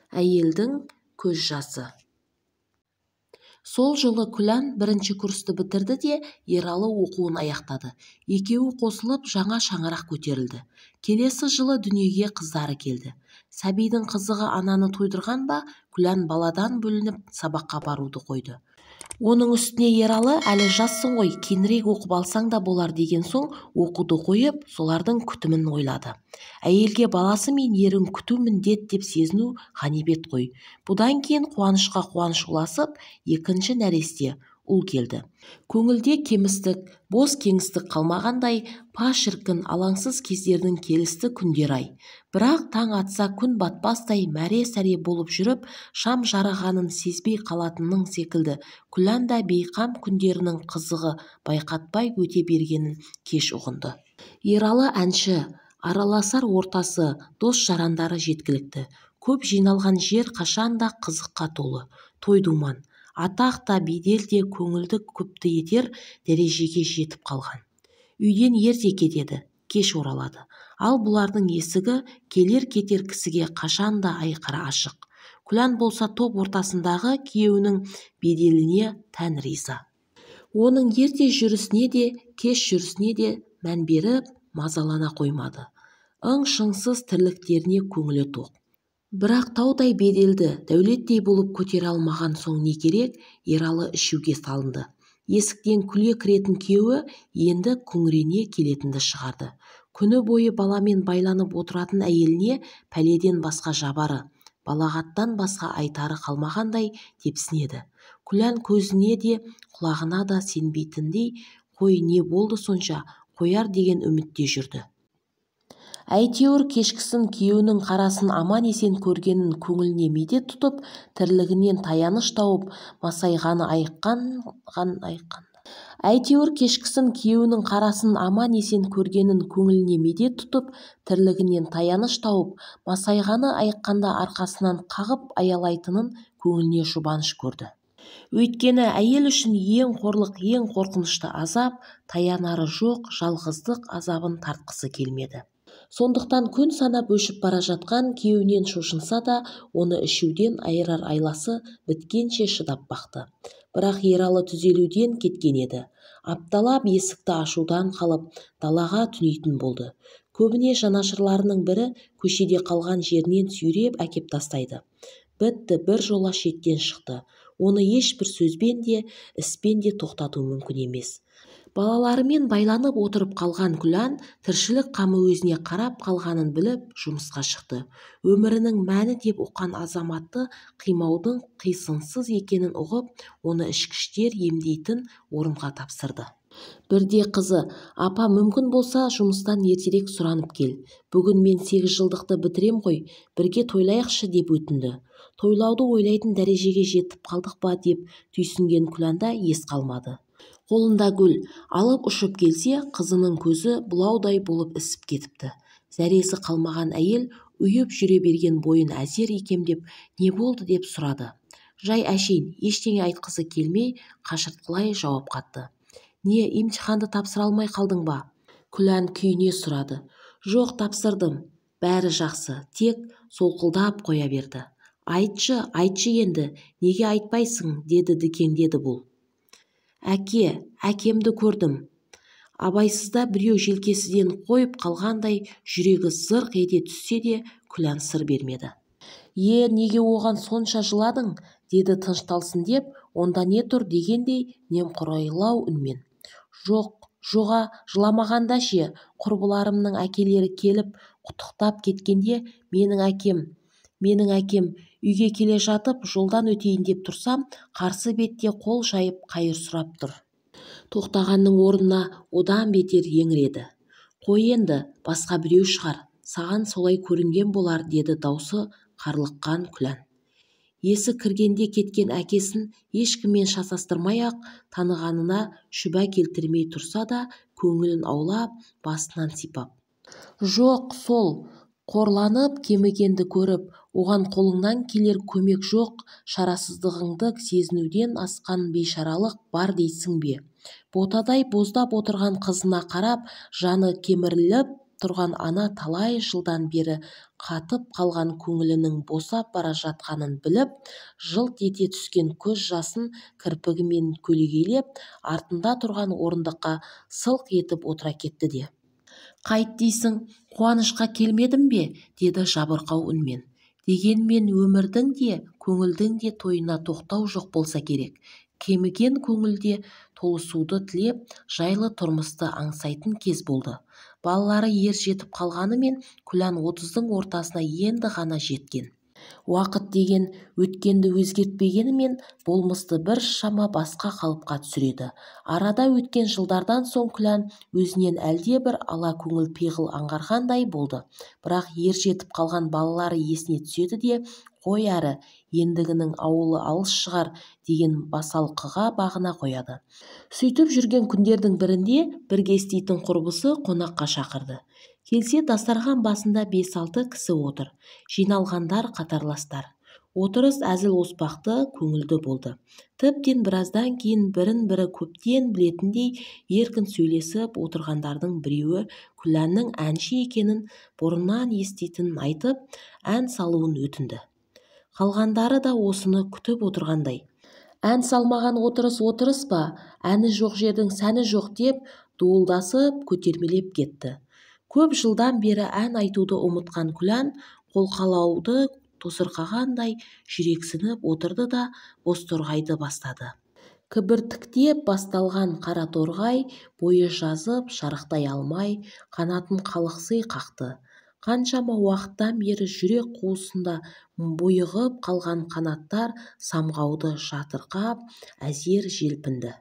Әйелдің көз жасы. Сол жылы Күлән бірінші курсты бітірді де, Ералы оқуын аяқтады. Екеуі қосылып, жаңа шаңырақ көтерілді. Келесі жылы дүниеге қыздары келді. Сәбидің қызығы ананы тойдырған ба, Күлән баладан бөлініп, сабаққа баруды қойды. Оның үстіне Ералы әлі жассың ғой, кейінірек оқып алсаң да болар деген соң оқуды қойып, солардың күтімін ойлады. Әйелге баласы мен ерін күту міндет деп сезіну ғанибет қой. Бұдан кейін қуанышқа қуаныш ұласып, екінші нәресте ұл келді. Көңілде кемістік, бос кеңістік қалмағандай, па шіркін алаңсыз кездердің келісті күндер-ай. Бірақ таң атса күн батпастай мәре-сәре болып жүріп, шам жарығанын сезбей қалатының секілді Күлән да бейқам күндерінің қызығы байқатпай өте бергенін кеш ұғынды. Ералы әнші, араласар ортасы, дос-жарандары жеткілікті. Көп жиналған жер қашанда қызыққа толы, той-думан. Атақ та бедел де көңілді күпті етер дәрежеге жетіп қалған. Үйден ерте кетеді, кеш оралады. Ал бұлардың есігі келер-кетер кісіге қашанда айқара ашық. Күлән болса топ ортасындағы күйеуінің беделіне тән риза. Оның ерте жүрісіне де, кеш жүрісіне де мән беріп, мазалана қоймады. Ың-шыңсыз тірліктеріне көңілі тоқ. Бірақ таудай беделді, дәулеттей болып көтере алмаған соң не керек, Ералы ішуге салынды. Есіктен күле кіретін күйеуі енді күңірене келетінді шығарды. Күні бойы баламен байланып отыратын әйеліне пәледен басқа жабары, балағаттан басқа айтары қалмағандай тепсінеді. Күлән көзіне де, құлағына да сенбейтіндей, қой не болды сонша, қояр деген үмітте жүрді. Әйтеуір кешкісін күйеуінің қарасын аман-есен көргенін көңіліне медет тұтып, тірлігінен таяныш тауып, масайғаны айыққан. Әйтеуір кешкісін күйеуінің қарасын аман-есен көргенін көңіліне медет тұтып, тірлігінен таяныш тауып, масайғаны айыққанда арқасынан қағып аялайтынын көңіліне жұбаныш көрді. Өйткені әйел үшін ең қорлық, ең қорқынышты азап, таянары жоқ жалғыздық азабын тартқысы келмеді. Сондықтан күн санап өшіп бара жатқан күйеуінен шошынса да, оны ішуден айырар айласы біткенше шыдап бақты. Бірақ Ералы түзелуден кеткен еді. Апталап есікті ашудан қалып, далаға түнейтін болды. Көбіне жанашырларының бірі көшеде қалған жерінен сүйреп әкеп тастайды. Бітті, бір жола шеттен шықты. Оны ешбір сөзбен де, іспен де тоқтату мүмкін емес. Балаларымен байланып отырып қалған Күлән тіршілік қамы өзіне қарап қалғанын біліп жұмысқа шықты. Өмірінің мәні деп ұққан азаматты қимаудың қисынсыз екенін ұғып, оны ішкіштер емдейтін орынға тапсырды. Бірде қызы, апа мүмкін болса жұмыстан ертерек сұранып кел. Бүгін мен 8 жылдықты бітірем ғой, бірге тойлайықшы деп өтінді. Тойлауды ойлайтын дәрежеге жетіп қалдық па деп түйсінген Күләнда ес қалмады. Қолында гүл, алып ұшып келсе, қызының көзі бұлаудай болып ісіп кетіпті. Зәресі қалмаған әйел ұйып жүре берген бойын әзер икемдеп, не болды деп сұрады. Жай әшейін, ештеңе айтқысы келмей, қашыртқылай жауап қатты. Не, емтиханды тапсыра алмай қалдың ба? Күлән күйіне сұрады. Жоқ, тапсырдым. Бәрі жақсы, тек солқылдап қоя берді. Айтшы, айтшы енді, неге айтпайсың, деді дікеңдеді бұл. Әке, әкемді көрдім. Абайсызда біреу желкесіден қойып қалғандай жүрегі зырқ ете түссе де Күлән сыр бермеді. Е, неге оған сонша жыладың, деді тынышталсын деп, онда не тұр дегендей немқұрайлау үнмен. Жоқ, жоға, жыламағанда ше, құрбыларымның әкелері келіп құттықтап кеткенде менің әкем үйге келе жатып, жолдан өтейін деп тұрсам, қарсы бетте қол жайып қайыр сұрап тұр. Тоқтағанның орнына одан бетер еңіреді. Қой енді, басқа біреу шығар, саған солай көрінген болар, деді даусы қарлыққан Күлән. Есі кіргенде кеткен әкесін ешкіммен шатастырмай-ақ танығанына шүбә келтірмей тұрса да, көңілін аулап, басынан сипап. Жоқ, сол, қорланып кемігенді көріп, оған қолыңнан келер көмек жоқ, шарасыздығыңды сезінуден асқан бейшаралық бар дейсің бе? Ботадай боздап отырған қызына қарап, жаны кеміріліп, тұрған ана талай жылдан бері қатып қалған көңілінің босап бара жатқанын біліп, жылт ете түскен көз жасын кірпігімен көлегейлеп, артында тұрған орындыққа сылқ етіп отыра кетті де. «Қайт дейсің, қуанышқа келмедім бе?» деді жабырқау үнмен. Дегенмен өмірдің де, көңілдің де тойына тоқтау жоқ болса керек. Кеміген көңілде толысуды тілеп, жайлы тұрмысты аңсайтын кез болды. Балалары ер жетіп қалғанымен Күлән 30-дың ортасына енді ғана жеткен. Уақыт деген өткенді өзгертпегенімен болмысты бір шама басқа қалыпқа түсіреді. Арада өткен жылдардан соң Күлән өзінен әлде бір ала көңіл пиғыл аңғарғандай болды. Бірақ ер жетіп қалған балалары есіне түседі де, қой әрі, ендігінің ауылы алыс шығар деген басалқыға бағына қояды. Сөйтіп жүрген күндердің бірінде бірге істейтін құрбысы қонаққа шақырды. Келсе дастархан басында 5-6 кісі отыр. Жиналғандар қатарластар. Отырыс әзіл оспақты, көңілді болды. Тіптен біраздан кейін бірін-бірі көптен білетіндей еркін сөйлесіп отырғандардың біреуі Күләннің әнші екенін бұрыннан еститінін айтып, ән салуын өтінді. Қалғандары да осыны күтіп отырғандай. Ән салмаған отырыс отырыс па, әні жоқ жердің сәні жоқ деп дуылдасып көтермелеп кетті. Көп жылдан бері ән айтуды ұмытқан Күлән қолқалауды тосырқағандай жүрексініп отырды да бозторғайды бастады. Кібіртіктеп басталған қара торғай бойы жазып, шарықтай алмай, қанатын қалықси қақты. Қаншама уақыттан бері жүрек қуысында бұйығып қалған қанаттар самғауды жатырқап, әзер желпінді.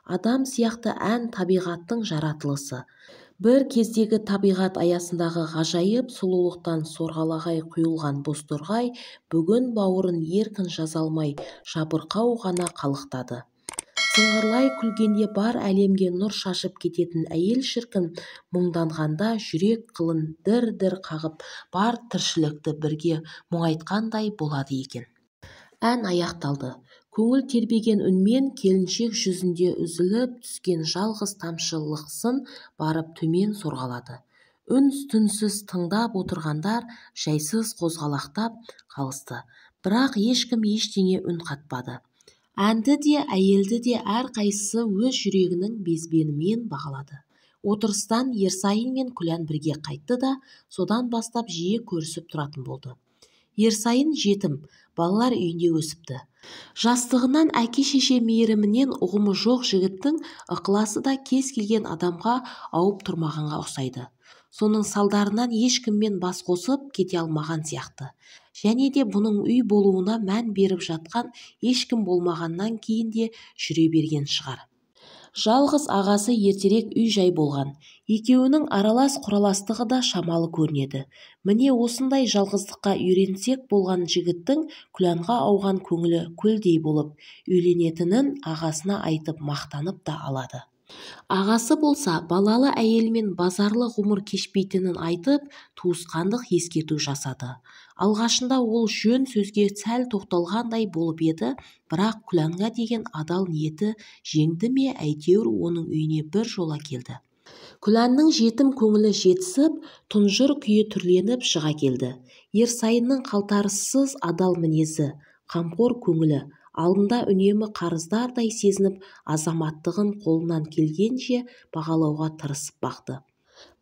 Адам сияқты ән табиғаттың жаратылысы. Бір кездегі табиғат аясындағы ғажайып сұлулықтан сорғалағай құйылған бозторғай бүгін бауырын еркін жаза алмай жабырқау ғана қалықтады. Сыңғырлай күлгенде бар әлемге нұр шашып кететін әйел шіркін мұңданғанда жүрек қылын дір-дір қағып бар тіршілікті бірге мұңайтқандай болады екен. Ән аяқталды. Көңіл тербеген үнмен келіншек жүзінде үзіліп түскен жалғыз тамшы лықсын барып төмен сорғалады. Үн-түнсіз тыңдап отырғандар жайсыз қозғалақтап қалысты. Бірақ ешкім ештеңе үн қатпады. Әнді де, әйелді де әрқайсысы өз жүрегінің безбенімен бағалады. Отырыстан Ерсайын мен Күлән бірге қайтты да, содан бастап жиі көрісіп тұратын болды. Ерсайын жетім, балалар үйінде өсіпті. Жастығынан әке-шеше мейірімінен ұғымы жоқ жігіттің ықыласы да кез келген адамға ауып тұрмағанға ұқсайды. Соның салдарынан ешкіммен бас қосып кете алмаған сияқты. Және де бұның үй болуына мән беріп жатқан ешкім болмағаннан кейін де жүре берген шығар. Жалғыз ағасы ертерек үй-жай болған. Екеуінің аралас құраластығы да шамалы көрінеді. Міне осындай жалғыздыққа үйренсек болған жігіттің Күләнға ауған көңілі көлдей болып, үйленетінін ағасына айтып мақтанып та алады. Ағасы болса, балалы әйелмен базарлы ғұмыр кешпейтінін айтып, туысқандық ескерту жасады. Алғашында ол жөн сөзге сәл тоқталғандай болып еді, бірақ Күләнға деген адал ниеті жеңді ме, әйтеуір оның үйіне бір жола келді. Күләннің жетім көңілі жетісіп, тұнжыр күйі түрленіп шыға келді. Ерсайынның қалтарыссыз адал мінезі, қамқор көңілі, алдында үнемі қарыздардай сезініп, азаматтығын қолынан келгенше бағалауға тырысып бақты.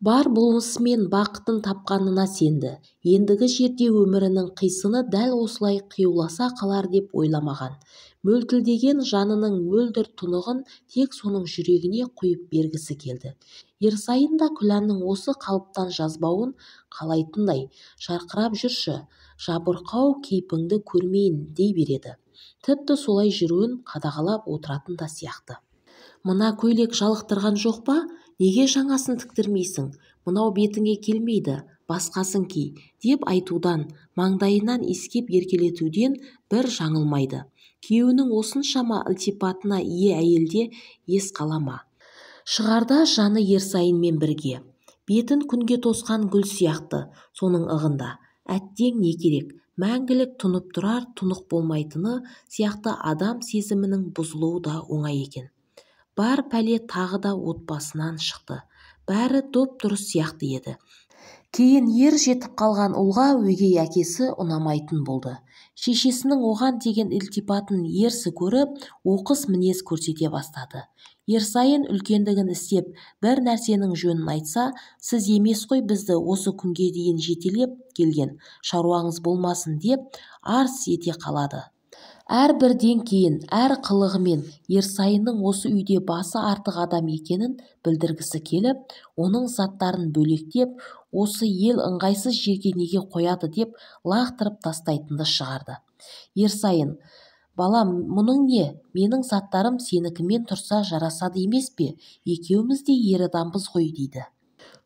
Бар болмысымен бақытын тапқанына сенді. Ендігі жерде өмірінің қисыны дәл осылай қиюласа қалар деп ойламаған. Мөлтілдеген жанының мөлдір тұнығын тек соның жүрегіне құйып бергісі келді. Ерсайын да Күләннің осы қалыптан жазбауын қалайтындай, жарқырап жүрші, жабырқау кейпіңді көрмейін дей береді. Тіпті солай жүруін қадағалап отыратын да сияқты. Мына көйлек жалықтырған жоқ па? Неге жаңасын тіктірмейсің? Мынау бетіңе келмейді, басқасын ки, деп айтудан, маңдайынан иіскеп еркелетуден бір жаңылмайды. Күйеуінің осыншама ілтипатына ие әйелде ес қала ма? Шығарда жаны Ерсайынмен бірге. Бетін күнге тосқан гүл сияқты, соның ығында. Әттең не керек? Мәңгілік тұнып тұрар, тұнық болмайтыны сияқты адам сезімінің бұзылуы да оңай екен. Бар пәле тағы да отбасынан шықты. Бәрі дұп-дұрыс сияқты еді. Кейін ер жетіп қалған ұлға өгей әкесі ұнамайтын болды. Шешесінің оған деген ілтипатын ерсі көріп, оқыс мінез көрсете бастады. Ерсайын үлкендігін істеп, бір нәрсенің жөнін айтса, сіз емес қой бізді осы күнге дейін жетелеп келген, шаруаңыз болмасын деп арс ете қалады. Әрбірден кейін әр қылығымен Ерсайынның осы үйде басы артық адам екенін білдіргісі келіп, оның заттарын бөлектеп, осы ел ыңғайсыз жерге неге қояды деп лақтырып тастайтынды шығарды. Ерсайын, балам, мұның не? Менің заттарым сенікімен тұрса жарасады емес пе? Екеуміз де ер адамбыз ғой дейді.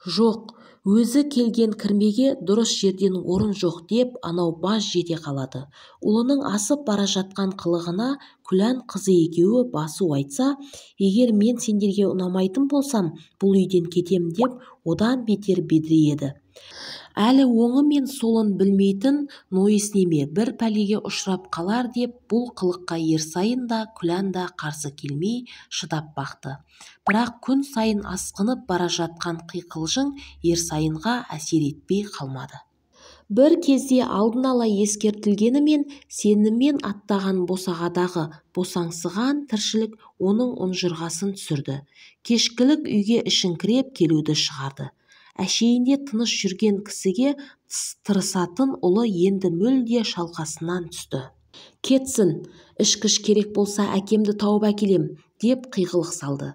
Жоқ, өзі келген кірмеге дұрыс жерден орын жоқ деп анау баж жете қалады. Ұлының асып бара жатқан қылығына Күлән қызы екеуі басу айтса, егер мен сендерге ұнамайтын болсам, бұл үйден кетем деп одан бетер бедірейеді. Әлі оңы мен солын білмейтін нойыс неме бір пәлеге ұшырап қалар деп бұл қылыққа Ерсайын да Күлән да қарсы келмей шыдап бақты. Бірақ күн сайын асқынып бара жатқан қиқылжың Ерсайынға әсер етпей қалмады. Бір кезде алдын ала ескертілгенімен сеніммен аттаған босағадағы босаңсыған тіршілік оның ұнжырғасын түсірді. Кешкілік үйге ішіңкіреп келуді шығарды. Әшейінде тыныш жүрген кісіге тырысатын ұлы енді мүлде шалқасынан түсті. Кетсін, ішкіш керек болса әкемді тауып әкелем, деп қиғылық салды.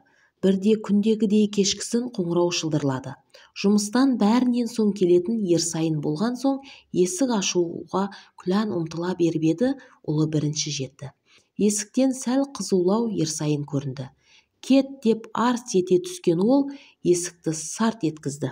Бірде күндегідей кешкісін қоңырау шылдырлады. Жұмыстан бәрінен соң келетін Ерсайын болған соң есік ашуға Күлән ұмтыла беріп еді, ұлы бірінші жетті. Есіктен сәл қызулау Ерсайын көрінді. Кет деп арс ете түскен ол есікті сарт еткізді.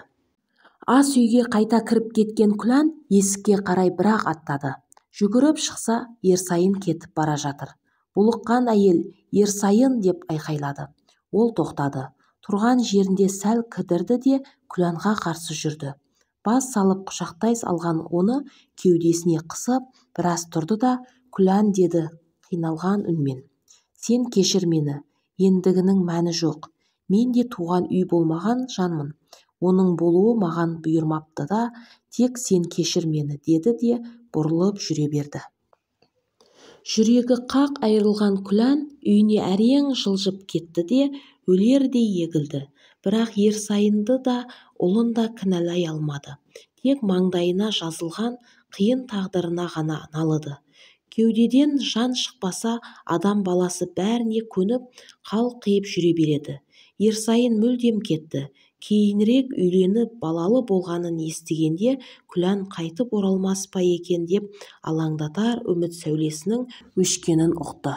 Ас үйге қайта кіріп кеткен Күлән есікке қарай бірақ аттады. Жүгіріп шықса, Ерсайын кетіп бара жатыр. Булыққан әйел Ерсайын деп айқайлады. Ол тоқтады. Тұрған жерінде сәл кідірді де Күләнға қарсы жүрді. Бас салып құшақтай алған оны кеудесіне қысып, біраз тұрды да, Күлән деді қиналған үнмен. Сен кешір мені, ендігінің мәні жоқ. Мен де туған үй болмаған жанмын. Оның болуы маған бұйырмапты да, тек сен кешір мені, деді де бұрылып жүре берді. Жүрегі қақ айырылған Күлән үйіне әрең жылжып кетті де, өлердей егілді. Бірақ Ерсайынды да, ұлын да кінәлай алмады. Тек маңдайына жазылған қиын тағдырына ғана налыды. Кеудеден жан шықпаса, адам баласы бәріне көніп, қалқиып жүре береді. Ерсайын мүлдем кетті. Кейінірек үйленіп балалы болғанын естігенде Күлән қайтып оралмас па екен деп алаңдатар үміт сәулесінің өшкенін ұқты.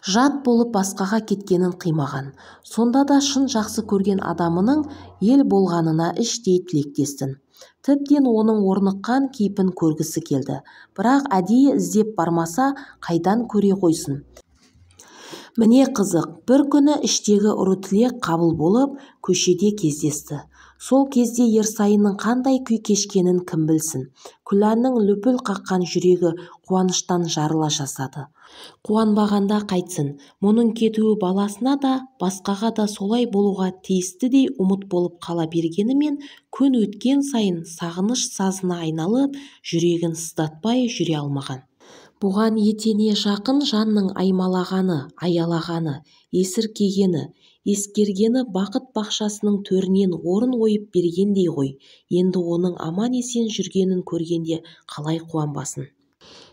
Жат болып басқаға кеткенін қимаған. Сонда да шын жақсы көрген адамының ел болғанына іштей тілектестін. Тіптен оның орныққан кейпін көргісі келді. Бірақ әдейі іздеп бармаса, қайдан көре қойсын. Міне қызық, бір күні іштегі ұры тілек қабыл болып, көшеде кездесті. Сол кезде Ерсайынның қандай күй кешкенін кім білсін. Күләннің лүпіл қаққан жүрегі қуаныштан жарыла жасады. Қуанбағанда қайтсын, мұның кетуі баласына да, басқаға да солай болуға тиістідей ұмыт болып қала бергенімен, күн өткен сайын сағыныш сазына айналып, жүрегін сыздатпай жүре алмаған. Бұған етене жақын жанның аймалағаны, аялағаны, есіркегені, ескергені бақыт бақшасының төрінен орын ойып бергендей ғой. Енді оның аман-есен жүргенін көргенде қалай қуанбасын.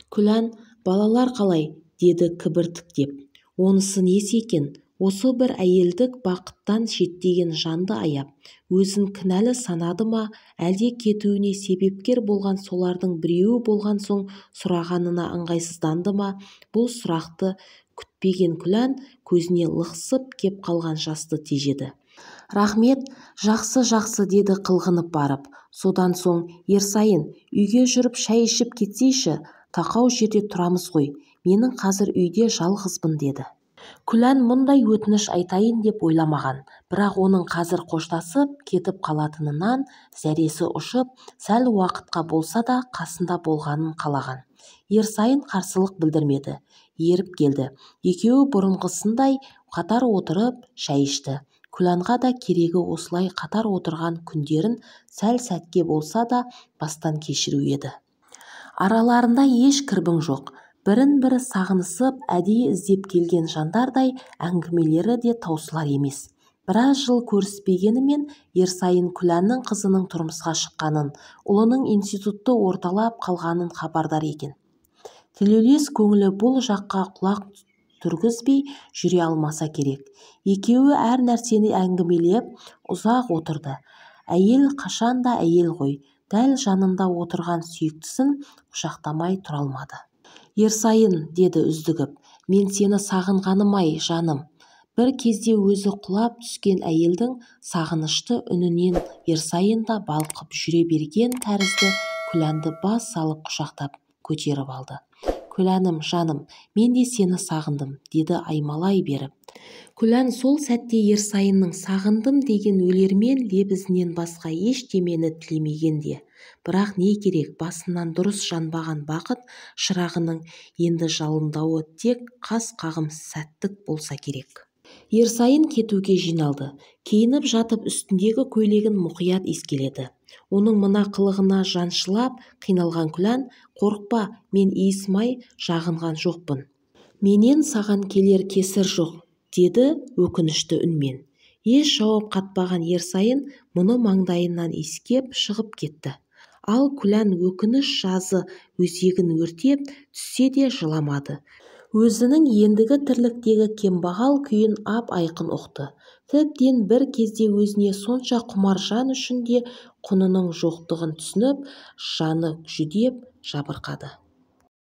Күлән, балалар қалай, деді кібіртіктеп. Онысы несі екен? Осы бір әйелдік бақыттан шеттеген жанды аяп, өзін кінәлі санады ма, әлде кетуіне себепкер болған солардың біреуі болған соң сұрағанына ыңғайсызданды ма, бұл сұрақты күтпеген Күлән көзіне лықсып кеп қалған жасты тежеді. Рахмет, жақсы-жақсы деді қылғынып барып. Содан соң, Ерсайын, үйге жүріп шай ішіп кетсейші, тақау жерде тұрамыз ғой, менің қазір үйде жалғызбын деді. Күлән мұндай өтініш айтайын деп ойламаған, бірақ оның қазір қоштасып кетіп қалатынынан зәресі ұшып, сәл уақытқа болса да қасында болғанын қалаған. Ерсайын қарсылық білдірмеді, еріп келді. Екеуі бұрынғысындай қатар отырып шай ішті. Күләнға да керегі осылай қатар отырған күндерін сәл сәтке болса да бастан кешіру еді. Араларында еш кірбің жоқ. Бірін-бірі сағынысып, әдейі іздеп келген жандардай әңгімелері де таусылар емес. Біраз жыл көріспегенімен Ерсайын Күләннің қызының тұрмысқа шыққанын, ұлының институтты орталап қалғанын хабардар екен. Тілеулес көңілі бұл жаққа құлақ түргізбей жүре алмаса керек. Екеуі әр нәрсені әңгімелеп ұзақ отырды. Әйел қашанда әйел ғой, дәл жанында отырған сүйіктісін құшақтамай тұра алмады. Ерсайын, деді үздігіп, мен сені сағынғаным-ай, жаным. Бір кезде өзі құлап түскен әйелдің сағынышты үнінен Ерсайын да балқып жүре берген тәрізді Күләнді бас салып құшақтап көтеріп алды. Күләнім, жаным, мен де сені сағындым, деді аймалай беріп. Күлән сол сәтте Ерсайынның сағындым деген өлермен лебізінен басқа ештемені тілемеген де. Бірақ не керек, басынан дұрыс жанбаған бақыт шырағының енді жалындауы тек қас-қағым сәттік болса керек. Ерсайын кетуге жиналды. Киініп жатып үстіндегі көйлегін мұқият иіскеледі. Оның мына қылығына жаншылап қиналған Күлән, қорықпа, мен иіс май жағынған жоқпын. Менен саған келер кесір жоқ, деді өкінішті үнмен. Еш жауап қатпаған Ерсайын мұны маңдайынан иіскеп шығып кетті. Ал Күлән өкініш жазы өзегін өртеп түссе де жыламады. Өзінің ендігі тірліктегі кембағал күйін ап-айқын ұқты. Тіптен бір кезде өзіне сонша құмар жан үшін де құнының жоқтығын түсініп, жаны жүдеп, жабырқады.